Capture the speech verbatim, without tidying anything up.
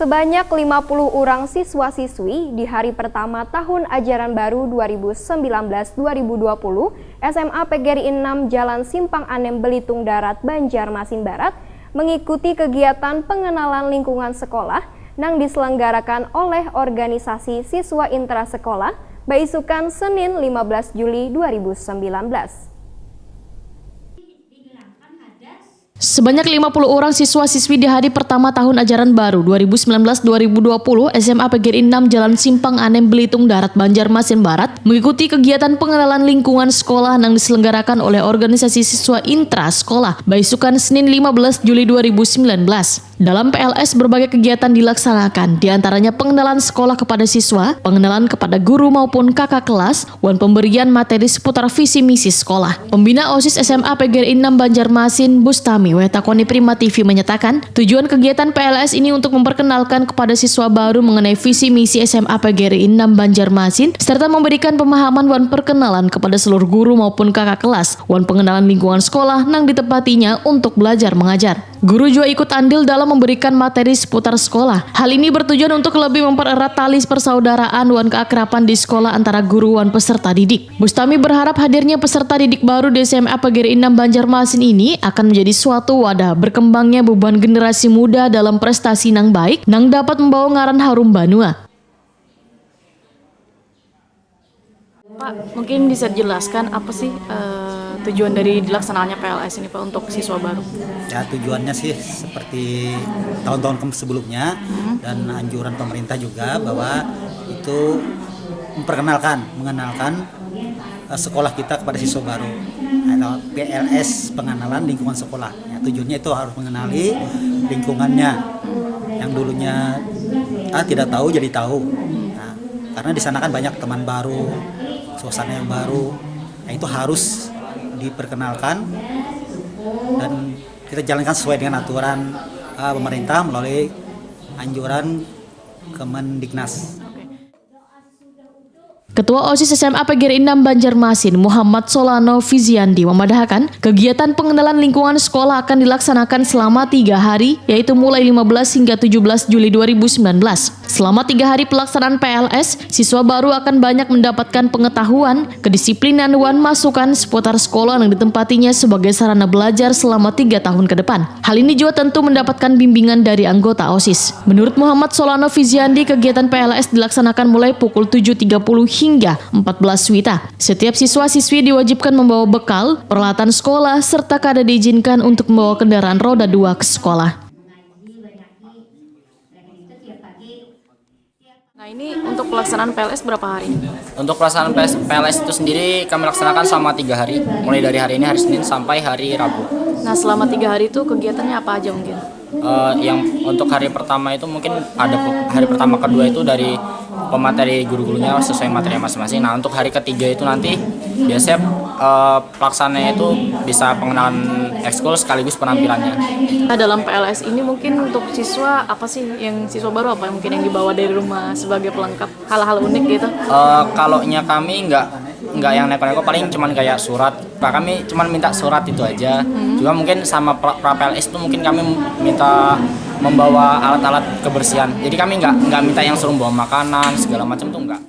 Sebanyak lima puluh urang siswa-siswi di hari pertama tahun ajaran baru dua ribu sembilan belas dua ribu dua puluh S M A P G R I enam Jalan Simpang Anem Belitung Darat, Banjarmasin Barat mengikuti kegiatan pengenalan lingkungan sekolah nang diselenggarakan oleh organisasi siswa intra sekolah baisukan Senin lima belas Juli dua ribu sembilan belas. Sebanyak lima puluh orang siswa-siswi di hari pertama tahun ajaran baru dua ribu sembilan belas dua ribu dua puluh S M A P G R I enam Jalan Simpang Anem Belitung Darat, Banjarmasin Barat mengikuti kegiatan pengenalan lingkungan sekolah nang diselenggarakan oleh organisasi siswa intra sekolah baisukan Senin lima belas Juli dua ribu sembilan belas. Dalam P L S berbagai kegiatan dilaksanakan, di antaranya pengenalan sekolah kepada siswa, pengenalan kepada guru maupun kakak kelas, wan pemberian materi seputar visi misi sekolah. Pembina OSIS S M A P G R I enam Banjarmasin, Bustami, W Takoni Prima T V menyatakan, tujuan kegiatan P L S ini untuk memperkenalkan kepada siswa baru mengenai visi misi S M A P G R I enam Banjarmasin serta memberikan pemahaman wan perkenalan kepada seluruh guru maupun kakak kelas wan pengenalan lingkungan sekolah nang ditempatinya untuk belajar mengajar. Guru jua ikut andil dalam memberikan materi seputar sekolah. Hal ini bertujuan untuk lebih mempererat tali persaudaraan wan keakraban di sekolah antara guru wan peserta didik. Bustami berharap hadirnya peserta didik baru di S M A P G R I enam Banjarmasin ini akan menjadi suatu wadah berkembangnya beban generasi muda dalam prestasi nang baik nang dapat membawa ngaran harum banua. Pak, mungkin bisa dijelaskan apa sih uh, tujuan dari dilaksanakannya P L S ini Pak untuk siswa baru? Ya, tujuannya sih seperti tahun-tahun sebelumnya hmm. dan anjuran pemerintah juga bahwa itu memperkenalkan, mengenalkan uh, sekolah kita kepada siswa baru atau P L S, pengenalan lingkungan sekolah. Ya, tujuannya itu harus mengenali lingkungannya yang dulunya ah, tidak tahu jadi tahu. Nah, karena di sana kan banyak teman baru, suasana yang baru, nah, itu harus diperkenalkan dan kita jalankan sesuai dengan aturan uh, pemerintah melalui anjuran Kemendiknas. Ketua OSIS SMA PGRI enam Banjarmasin, Muhammad Solano Fiziandi, memadahakan kegiatan pengenalan lingkungan sekolah akan dilaksanakan selama tiga hari, yaitu mulai lima belas hingga tujuh belas Juli dua ribu sembilan belas. Selama tiga hari pelaksanaan PLS, siswa baru akan banyak mendapatkan pengetahuan, kedisiplinan, wan masukan seputar sekolah yang ditempatinya sebagai sarana belajar selama tiga tahun ke depan. Hal ini jua tentu mendapatkan bimbingan dari anggota OSIS. Menurut Muhammad Solano Fiziandi, kegiatan PLS dilaksanakan mulai pukul tujuh tiga puluh hingga empat belas wita. Setiap siswa-siswi diwajibkan membawa bekal, peralatan sekolah, serta kada diizinkan untuk membawa kendaraan roda dua ke sekolah. Nah, ini untuk pelaksanaan PLS berapa hari? Untuk pelaksanaan PLS itu sendiri kami laksanakan selama tiga hari, mulai dari hari ini, hari Senin, sampai hari Rabu. Nah, selama tiga hari itu kegiatannya apa aja mungkin? Uh, yang untuk hari pertama itu mungkin ada hari pertama kedua itu dari pemateri guru-gurunya sesuai materi masing-masing. Nah, untuk hari ketiga itu nanti biasanya uh, pelaksananya itu bisa pengenalan ekskul sekaligus penampilannya. Nah, dalam PLS ini mungkin untuk siswa apa sih yang siswa baru apa mungkin yang dibawa dari rumah sebagai pelengkap hal-hal unik gitu? Uh, kalau nya kami nggak nggak yang neko-neko, paling cuman kayak surat. Nah, kami cuman minta surat itu aja. Hmm. Cuma mungkin sama pra PLS itu mungkin kami minta membawa alat-alat kebersihan. Jadi kami nggak nggak minta yang suruh bawa makanan segala macam tuh nggak.